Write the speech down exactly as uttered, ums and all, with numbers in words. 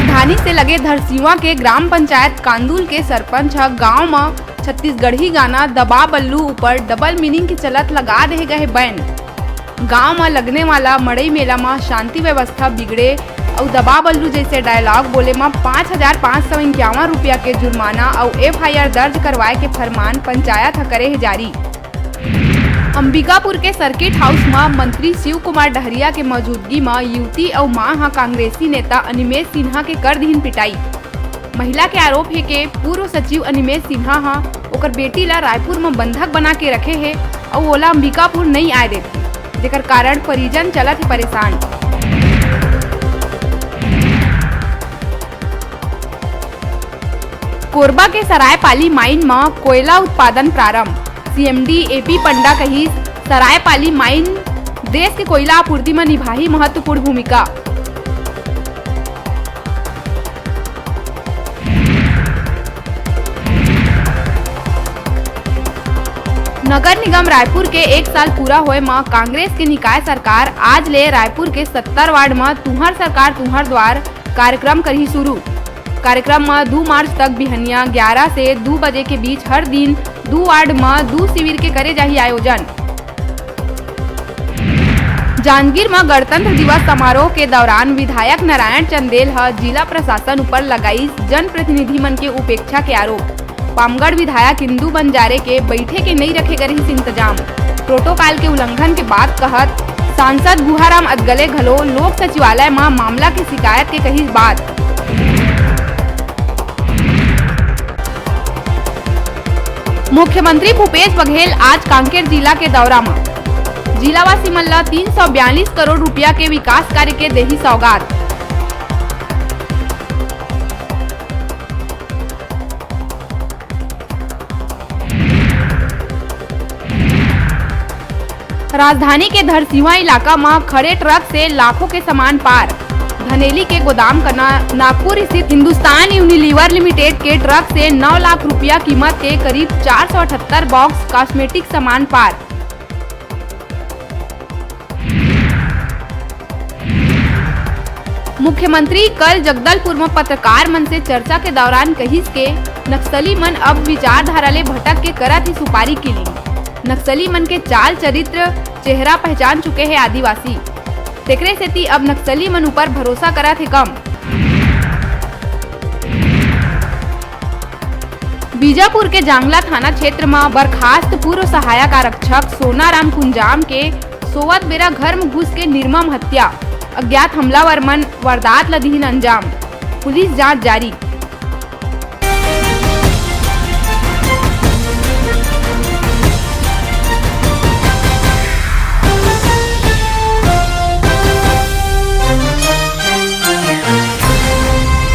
धानी से लगे धरसीवा के ग्राम पंचायत कांदुल के सरपंच ह गांव म छत्तीसगढ़ी गाना दबा बल्लू ऊपर डबल मीनिंग के चलत लगा दे गए बैन। गांव म लगने वाला मड़ई मेला म शांति व्यवस्था बिगड़े अउ दबा बल्लू जैसे डायलॉग बोले म पाँच हजार पाँच सौ इक्यावन रुपया के जुर्माना अउ एफआईआर दर्ज करवाए के फरमान पंचायत ह करे हे जारी। अंबिकापुर के सर्किट हाउस म मंत्री शिव कुमार डहरिया के मौजूदगी म युवती अउ मां ह कांग्रेसी नेता अनिमेश सिन्हा के कर दिहिन पिटाई। महिला के आरोप हे के पूर्व सचिव अनिमेश सिन्हा ह ओकर बेटी ला रायपुर म बंधक बना के रखे हे अउ ओला अंबिकापुर नइ आए देथे, जेकर कारण परिजन चलत हे परेशान। कोरबा के सरायपाली माइन म कोयला उत्पादन प्रारंभ। सीएमडी एपी पंडा कहिस, सरायपाली माइन देश के कोयला आपूर्ति म निभाही महत्वपूर्ण भूमिका। नगर निगम रायपुर के एक साल पूरा होए म कांग्रेस के निकाय सरकार आज ले रायपुर के सत्तर वार्ड म तुंहर सरकार तुंहर द्वार कार्यक्रम करही शुरू। कार्यक्रम म दू मार्च तक बिहनिया ग्यारह से दू बजे के बीच हर दिन दू वार्ड म दू शिविर के करे जाही आयोजन। जांजगीर म गणतंत्र दिवस समारोह के दौरान विधायक नारायण चंदेल ह जिला प्रशासन ऊपर लगाइस जनप्रतिनिधि मन के उपेक्षा के आरोप। पामगढ़ विधायक इंदु बंजारे के बैठे के नइ रखे गे रिहिस इंतजाम। प्रोटोकॉल के उल्लंघन के बात कहत सांसद गुहाराम अदगले घलो लोक सचिवालय म मामला के शिकायत के कहिस बात। मुख्यमंत्री भूपेश बघेल आज कांकेर जिला के दौरा म जिलावासी मन ल तीन सौ बयालीस करोड़ रुपया के विकास कार्य के देही सौगात। राजधानी के धरसीवा इलाका म खड़े ट्रक से लाखों के सामान पार। धनेली के गोदाम कना नागपुर स्थित हिंदुस्तान यूनिलीवर लिमिटेड के ट्रक से नौ लाख रुपया कीमत के करीब चार सौ अठहत्तर बॉक्स कॉस्मेटिक सामान पार। मुख्यमंत्री कल जगदलपुर म पत्रकार मन से चर्चा के दौरान कहिस के नक्सली मन अब विचारधारा ले भटक के करत हे सुपारी किलिंग। नक्सली मन के चाल चरित्र, चेहरा पहचान चुके हे आदिवासी, तेकरे सेती अब नक्सली मन ऊपर भरोसा करत हे कम। बीजापुर के जांगला थाना क्षेत्र म बर्खास्त पूर्व सहायक आरक्षक सोनाराम कुंजाम के सोवत बेरा घर म घुस के निर्मम हत्या। अज्ञात हमलावर मन वारदात ल दिहिन अंजाम। पुलिस जांच जारी।